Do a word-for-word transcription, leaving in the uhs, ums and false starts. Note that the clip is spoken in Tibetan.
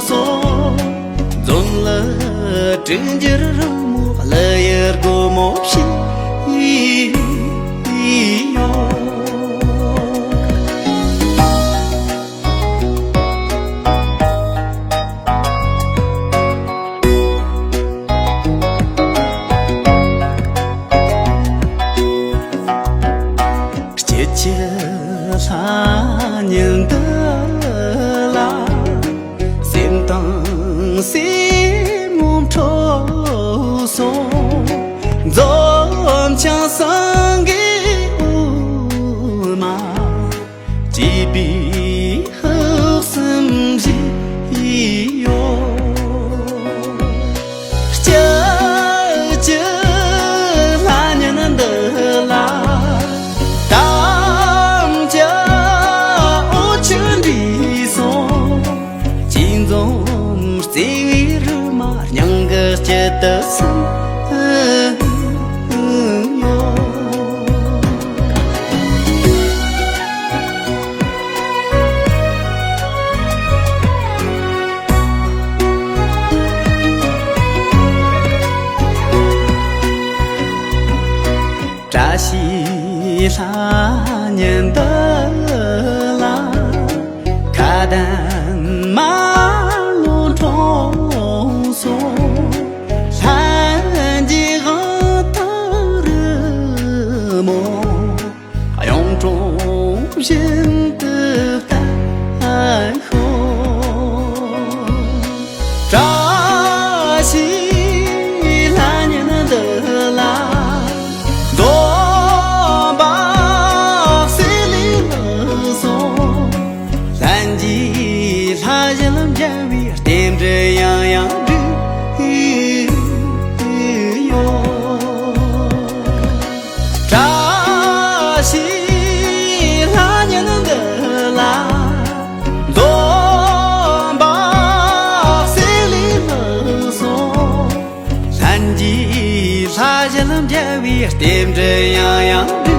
སོ། འཛོམས་ལ་དྲིན་འཇལ་རི་མོ་གླུ་ཡི་སྒོ་མོ་ཕྱེས་ཡོད། སྐྱིད་ཀྱི་ལྷ་ཉིན་འདི་ལ། སེམས་དང་སེམས་མོ་འཕྲོད་སོང་། འཛོམས་ཀྱང་སེང་གེ་འོ་མ་སྐྱེས་པའི་ཕུགས་བསམ་བཞེས་ཡོད། སྐྱིད་ཀྱི་ལྷ་ཉིན་འདི་ལ། དམ་བཅའ་འོ་ཆུ་འདྲེས་སོང་། སྐྱིད་འཛོམས་བརྩེ་བའི་རི་མ་སྙིང་གི་དཀྱིལ་དུ་སིམ་ཡོད། བཀྲ་ཤིས་ལྷ་ཉིན་འདི་ལ། ཁ་དན་མ་ལོ་འཁྲུངས་སོང་། ལྷན་རྒྱས་དབང་དུ་རི་མོ་གཡུང་དྲུང་བཞིན་དུ་བསྟར་ཤོག། བཀྲ་ཤིས་ལྷ་ཉིན་འདི་ལ། འཛོམས་པ་སེ་ལི་ལུ་སོང་། ལྷན་རྒྱས་ལྷ་བཞིན་མཇལ་བའི་རྟེན་འབྲེལ་ཡང་ཡང་འགྲིག་ཡོད། བཀྲ་ཤིས་ལྷ་ཉིན་འདི་ལ། འཛོམས་པ་སེ་ལི་ལུ་སོང་། ལྷན་རྒྱས་ལྷ་བཞིན་མཇལ་བའི་རྟེན་འབྲེལ་ཡང་ཡང་